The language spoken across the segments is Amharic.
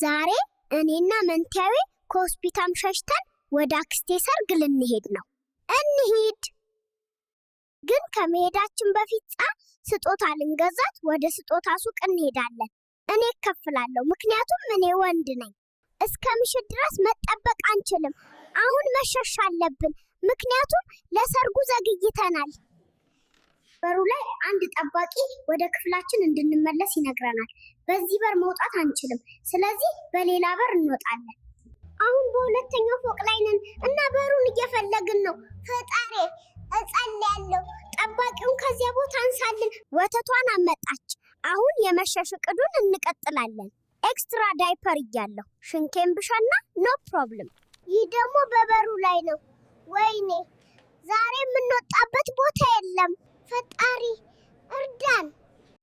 ዛሬ እኔና መንቲያዌ ከሆስፒታል ሸሽተን ወደ አክስቴ ሰርግ ልንሄድ ነው። እንሂድ። ግን ከመሄዳችን በፊት ስጦታ ልንገዛት ወደ ስጦታ ሱቅ እንሄዳለን። እኔ እከፍላለሁ፣ ምክንያቱም እኔ ወንድ ነኝ። እስከ ምሽት ድረስ መጠበቅ አንችልም። አሁን መሸሽ አለብን፣ ምክንያቱም ለሰርጉ ዘግይተናል። በሩ ላይ አንድ ጠባቂ ወደ ክፍላችን እንድንመለስ ይነግረናል። በዚህ በር መውጣት አንችልም፣ ስለዚህ በሌላ በር እንወጣለን። አሁን በሁለተኛው ፎቅ ላይ ነን እና በሩን እየፈለግን ነው። ፈጣሪ እጸልያለሁ፣ ጠባቂውን ከዚያ ቦታ አንሳልን። ወተቷን አመጣች። አሁን የመሸሽ እቅዱን እንቀጥላለን። Extra diaper እያለሁ ሽንቴን ብሸና no problem። ይህ ደግሞ በበሩ ላይ ነው። ወይኔ፣ ዛሬ የምንወጣበት ቦታ የለም። ፈጣሪ እርዳን።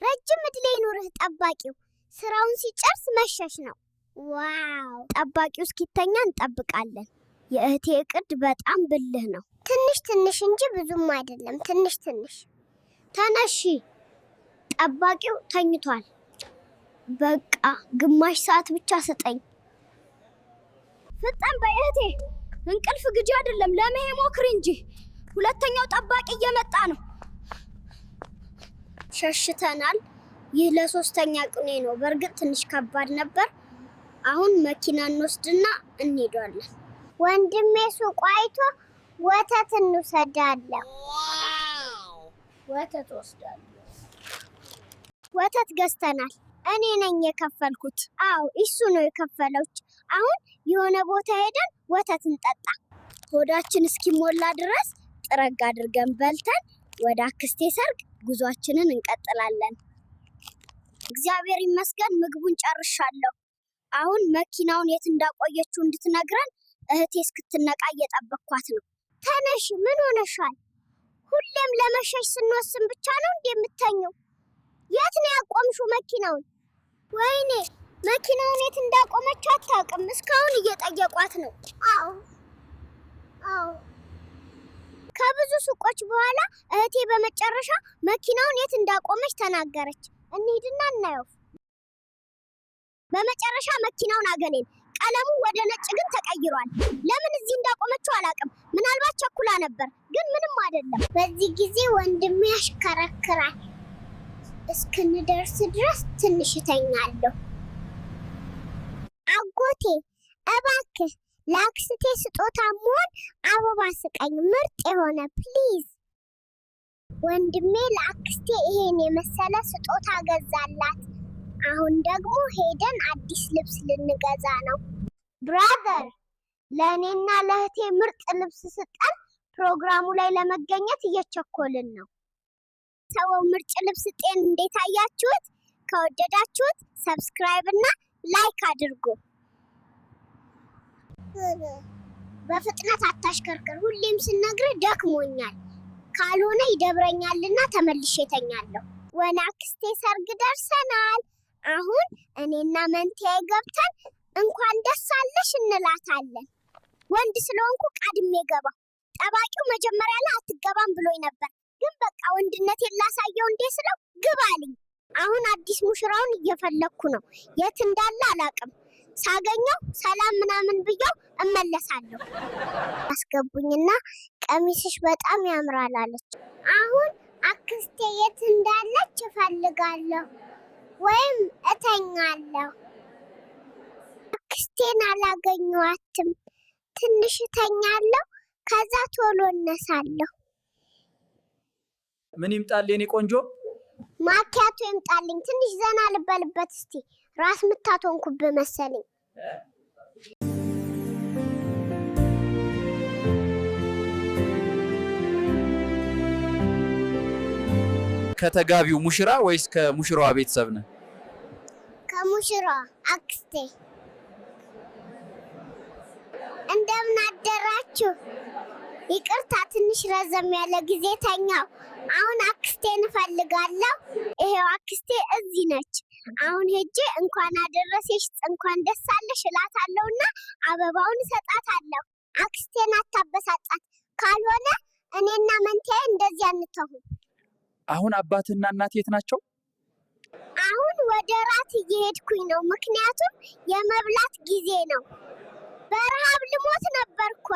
ረጅም እድሜ ይኑርህ ጠባቂው። ስራውን ሲጨርስ መሸሽ ነው። Wow! ጠባቂው እስኪተኛ እንጠብቃለን። የእህቴ እቅድ በጣም ብልህ ነው። ትንሽ ትንሽ እንጂ ብዙም አይደለም። ትንሽ ትንሽ። ተነሺ። ጠባቂው ተኝቷል። በቃ ግማሽ ሰዓት ብቻ ስጠኝ። ፍጠን በይ እህቴ። እንቅልፍ ግጂ አይደለም፣ ለመሄድ ሞክሪ እንጂ። ሁለተኛው ጠባቂ እየመጣ ነው። ሸሽተናል። ይህ ለሶስተኛ ቀኔ ነው። በእርግጥ ትንሽ ከባድ ነበር። አሁን መኪና እንወስድና እንሄዳለን። ወንድሜ ሱቅ አይቶ ወተት እንውሰዳለሁ። ወተት ወስዳለሁ። ወተት ገዝተናል። እኔ ነኝ የከፈልኩት። አዎ፣ እሱ ነው የከፈለው። አሁን የሆነ ቦታ ሄደን ወተት እንጠጣ። ሆዳችን እስኪሞላ ድረስ ጥረግ አድርገን በልተን ወደ አክስቴ ሰርግ ጉዟችንን እንቀጥላለን። እግዚአብሔር ይመስገን ምግቡን ጨርሻለሁ። አሁን መኪናውን የት እንዳቆየችው እንድትነግረን እህቴ እስክትነቃ እየጠበቅኳት ነው። ተነሽ፣ ምን ሆነሻል? ሁሌም ለመሸሽ ስንወስን ብቻ ነው እንዴ የምተኘው? የት ነው ያቆምሽው መኪናውን? ወይኔ፣ መኪናውን የት እንዳቆመችው አታውቅም። እስካሁን እየጠየቋት ነው። አዎ። ከብዙ ሱቆች በኋላ እህቴ በመጨረሻ መኪናውን የት እንዳቆመች ተናገረች። እንሂድና እናየው። በመጨረሻ መኪናውን አገኘን። ቀለሙ ወደ ነጭ ግን ተቀይሯል። ለምን እዚህ እንዳቆመችው አላውቅም። ምናልባት ቸኩላ ነበር፣ ግን ምንም አይደለም። በዚህ ጊዜ ወንድሜ ያሽከረክራል። እስክንደርስ ድረስ ትንሽ እተኛለሁ። አጎቴ፣ እባክህ ለአክስቴ ስጦታ መሆን አበባ ስጠኝ፣ ምርጥ የሆነ please። ወንድሜ ለአክስቴ ይሄን የመሰለ ስጦታ ገዛላት። አሁን ደግሞ ሄደን አዲስ ልብስ ልንገዛ ነው። Brother፣ ለእኔና ለእህቴ ምርጥ ልብስ ስጠን። ፕሮግራሙ ላይ ለመገኘት እየቸኮልን ነው። ሰው ምርጥ ልብስ ጤን እንዴት አያችሁት? ከወደዳችሁት subscribe እና like አድርጉ። በፍጥነት አታሽከርክር። ሁሌም ስነግርህ ደክሞኛል። ካልሆነ ይደብረኛልና ተመልሼ እተኛለሁ። ወደ አክስቴ ሰርግ ደርሰናል። አሁን እኔና መንቲያዬ ገብተን እንኳን ደስ አለሽ እንላታለን። ወንድ ስለሆንኩ ቀድሜ ገባ። ጠባቂው መጀመሪያ ላይ አትገባም ብሎኝ ነበር፣ ግን በቃ ወንድነቴን ላሳየው እንዴ ስለው ግባ አለኝ። አሁን አዲስ ሙሽራውን እየፈለግኩ ነው። የት እንዳለ አላውቅም። ሳገኘው ሰላም ምናምን ብየው እመለሳለሁ። አስገቡኝና ቀሚስሽ በጣም ያምራል አለች። አሁን አክስቴ የት እንዳለች እፈልጋለሁ ወይም እተኛለሁ። አክስቴን አላገኘኋትም። ትንሽ እተኛለሁ፣ ከዛ ቶሎ እነሳለሁ። ምን ይምጣል የኔ ቆንጆ? ማኪያቶ ይምጣልኝ። ትንሽ ዘና ልበልበት እስቲ። ራስ ምታት ሆንኩብህ መሰለኝ። ከተጋቢው ሙሽራ ወይስ ከሙሽራዋ ቤተሰብ ነህ? ከሙሽራዋ አክስቴ። እንደምን አደራችሁ? ይቅርታ፣ ትንሽ ረዘም ያለ ጊዜ ተኛው። አሁን አክስቴን እፈልጋለሁ። ይሄው አክስቴ እዚህ ነች። አሁን ሄጄ እንኳን አደረሰሽ፣ እንኳን ደስ አለሽ እላታለሁና አበባውን እሰጣታለሁ። አክስቴን አታበሳጫት፣ ካልሆነ እኔና መንቲያዬ እንደዚህ አንተውም። አሁን አባትና እናት የት ናቸው? አሁን ወደ ራት እየሄድኩኝ ነው፣ ምክንያቱም የመብላት ጊዜ ነው። በረሃብ ልሞት ነበርኳ።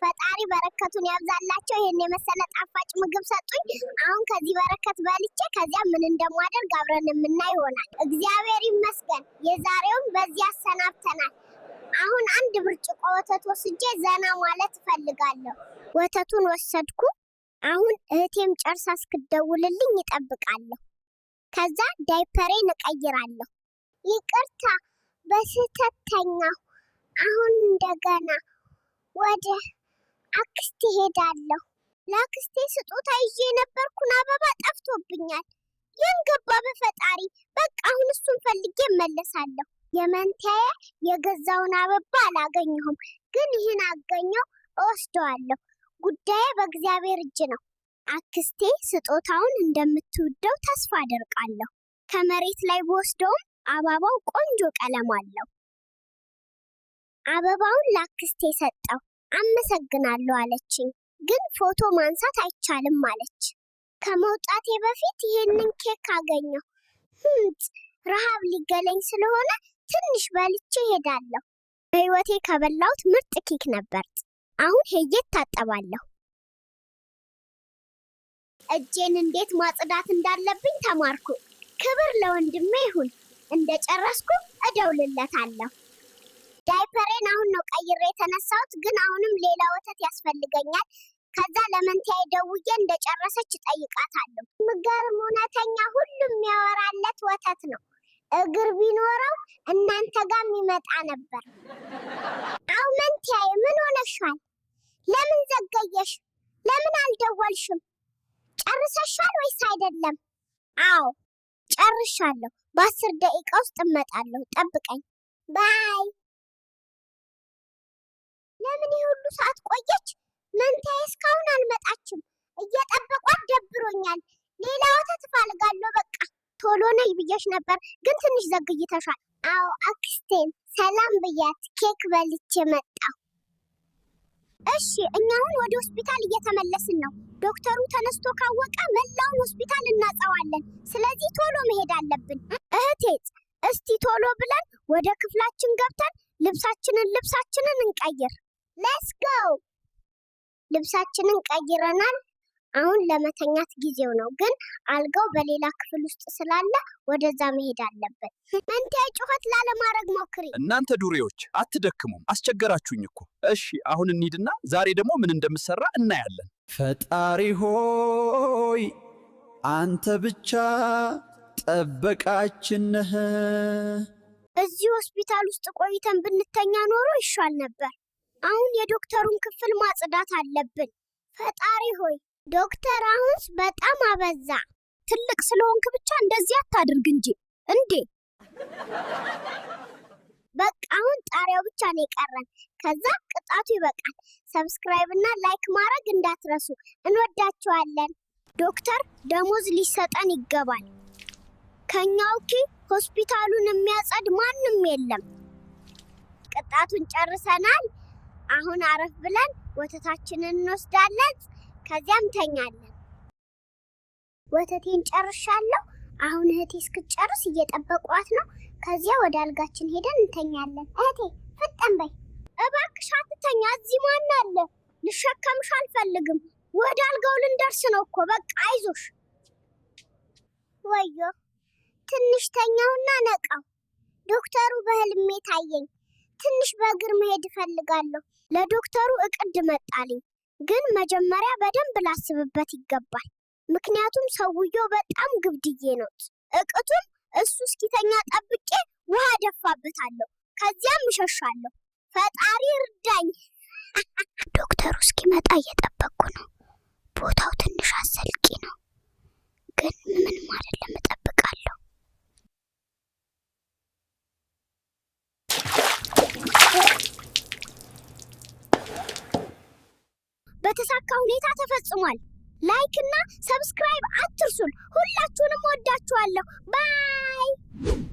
ፈጣሪ በረከቱን ያብዛላቸው። ይሄን የመሰለ ጣፋጭ ምግብ ሰጡኝ። አሁን ከዚህ በረከት በልቼ ከዚያ ምን እንደማደርግ አብረን የምናይ ይሆናል። እግዚአብሔር ይመስገን፣ የዛሬውን በዚህ አሰናብተናል። አሁን አንድ ብርጭቆ ወተት ወስጄ ዘና ማለት እፈልጋለሁ። ወተቱን ወሰድኩ። አሁን እህቴም ጨርሳ እስክትደውልልኝ እጠብቃለሁ። ከዛ ዳይፐሬን እቀይራለሁ። ይቅርታ፣ በስህተት ተኛሁ። አሁን እንደገና ወደ አክስቴ ሄዳለሁ። ለአክስቴ ስጦታ ይዤ የነበርኩን አበባ ጠፍቶብኛል። የት ገባ በፈጣሪ። በቃ አሁን እሱን ፈልጌ እመለሳለሁ። የመንታዬ የገዛውን አበባ አላገኘሁም፣ ግን ይህን አገኘው፣ እወስደዋለሁ። ጉዳዬ በእግዚአብሔር እጅ ነው። አክስቴ ስጦታውን እንደምትወደው ተስፋ አደርጋለሁ። ከመሬት ላይ ብወስደውም አበባው ቆንጆ ቀለም አለው። አበባውን ለአክስቴ ሰጠው። አመሰግናለሁ አለችኝ፣ ግን ፎቶ ማንሳት አይቻልም አለች። ከመውጣቴ በፊት ይህንን ኬክ አገኘሁ። ረሃብ ሊገለኝ ስለሆነ ትንሽ በልቼ እሄዳለሁ። በሕይወቴ ከበላሁት ምርጥ ኬክ ነበር። አሁን ሄጄ እታጠባለሁ። እጄን እንዴት ማጽዳት እንዳለብኝ ተማርኩ። ክብር ለወንድሜ ይሁን። እንደጨረስኩ እደውልለታለሁ። ዳይፐሬን አሁን ነው ቀይሬ የተነሳሁት፣ ግን አሁንም ሌላ ወተት ያስፈልገኛል። ከዛ ለመንቲያዬ ደውዬ እንደጨረሰች እጠይቃታለሁ። ምገርም እውነተኛ ሁሉም የሚያወራለት ወተት ነው። እግር ቢኖረው እናንተ ጋር የሚመጣ ነበር። አው መንቲያዬ፣ ምን ሆነሻል? ለምን ዘገየሽ? ለምን አልደወልሽም? ጨርሰሻል ወይስ አይደለም? አዎ ጨርሻለሁ። በ10 ደቂቃ ውስጥ እመጣለሁ። ጠብቀኝ። Bye። ለምን ይህ ሁሉ ሰዓት ቆየች? መንታዬ እስካሁን አልመጣችም። እየጠበቋት ደብሮኛል። ሌላ ወተት እፈልጋለሁ። በቃ ቶሎ ነይ ብዬሽ ነበር፣ ግን ትንሽ ዘግይተሻል። አዎ፣ አክስቴን ሰላም ብያት ኬክ በልቼ መጣሁ። እሺ፣ እኛ አሁን ወደ ሆስፒታል እየተመለስን ነው። ዶክተሩ ተነስቶ ካወቀ መላውን ሆስፒታል እናጸዋለን። ስለዚህ ቶሎ መሄድ አለብን። እህቴ፣ እስቲ ቶሎ ብለን ወደ ክፍላችን ገብተን ልብሳችንን እንቀይር። Let's go። ልብሳችንን ቀይረናል። አሁን ለመተኛት ጊዜው ነው፣ ግን አልጋው በሌላ ክፍል ውስጥ ስላለ ወደዛ መሄድ አለብን። መንቲያ፣ ጩኸት ላለማድረግ ሞክሪ። እናንተ ዱሬዎች አትደክሙም፣ አስቸገራችሁኝ እኮ። እሺ፣ አሁን እንሂድና ዛሬ ደግሞ ምን እንደምሰራ እናያለን። ፈጣሪ ሆይ፣ አንተ ብቻ ጠበቃችን ነህ። እዚህ ሆስፒታል ውስጥ ቆይተን ብንተኛ ኖሮ ይሻል ነበር። አሁን የዶክተሩን ክፍል ማጽዳት አለብን። ፈጣሪ ሆይ፣ ዶክተር አሁንስ በጣም አበዛ። ትልቅ ስለሆንክ ብቻ እንደዚህ አታድርግ እንጂ እንዴ! በቃ አሁን ጣሪያው ብቻ ነው የቀረን። ከዛ ቅጣቱ ይበቃል። Subscribe እና like ማድረግ እንዳትረሱ። እንወዳችኋለን። ዶክተር ደሞዝ ሊሰጠን ይገባል። ከኛ ውጪ ሆስፒታሉን የሚያጸድ ማንም የለም። ቅጣቱን ጨርሰናል። አሁን አረፍ ብለን ወተታችንን እንወስዳለን። ከዚያም እንተኛለን። ወተቴን ጨርሻለሁ። አሁን እህቴ እስክትጨርስ እየጠበቋት ነው። ከዚያ ወደ አልጋችን ሄደን እንተኛለን። እህቴ፣ ፍጠን በይ እባክሽ፣ አትተኛ። እዚህ ማን አለ? ልሸከምሽ አልፈልግም። ወደ አልጋው ልንደርስ ነው እኮ። በቃ አይዞሽ። ወዮ፣ ትንሽ ተኛውና ነቃው። ዶክተሩ በህልሜ ታየኝ። ትንሽ በእግር መሄድ እፈልጋለሁ። ለዶክተሩ እቅድ መጣልኝ፣ ግን መጀመሪያ በደንብ ላስብበት ይገባል። ምክንያቱም ሰውየው በጣም ግብድዬ ነው። እቅቱም እሱ እስኪተኛ ጠብቄ ውሃ ደፋበታለሁ። ከዚያም እሸሻለሁ። ፈጣሪ እርዳኝ። ዶክተሩ እስኪመጣ እየጠበቅኩ ነው። ቦታው ትንሽ አሰልቺ ነው፣ ግን ምንም አይደለም፣ እጠብቃለሁ። በተሳካ ሁኔታ ተፈጽሟል። Like እና subscribe አትርሱን። ሁላችሁንም ወዳችኋለሁ። Bye.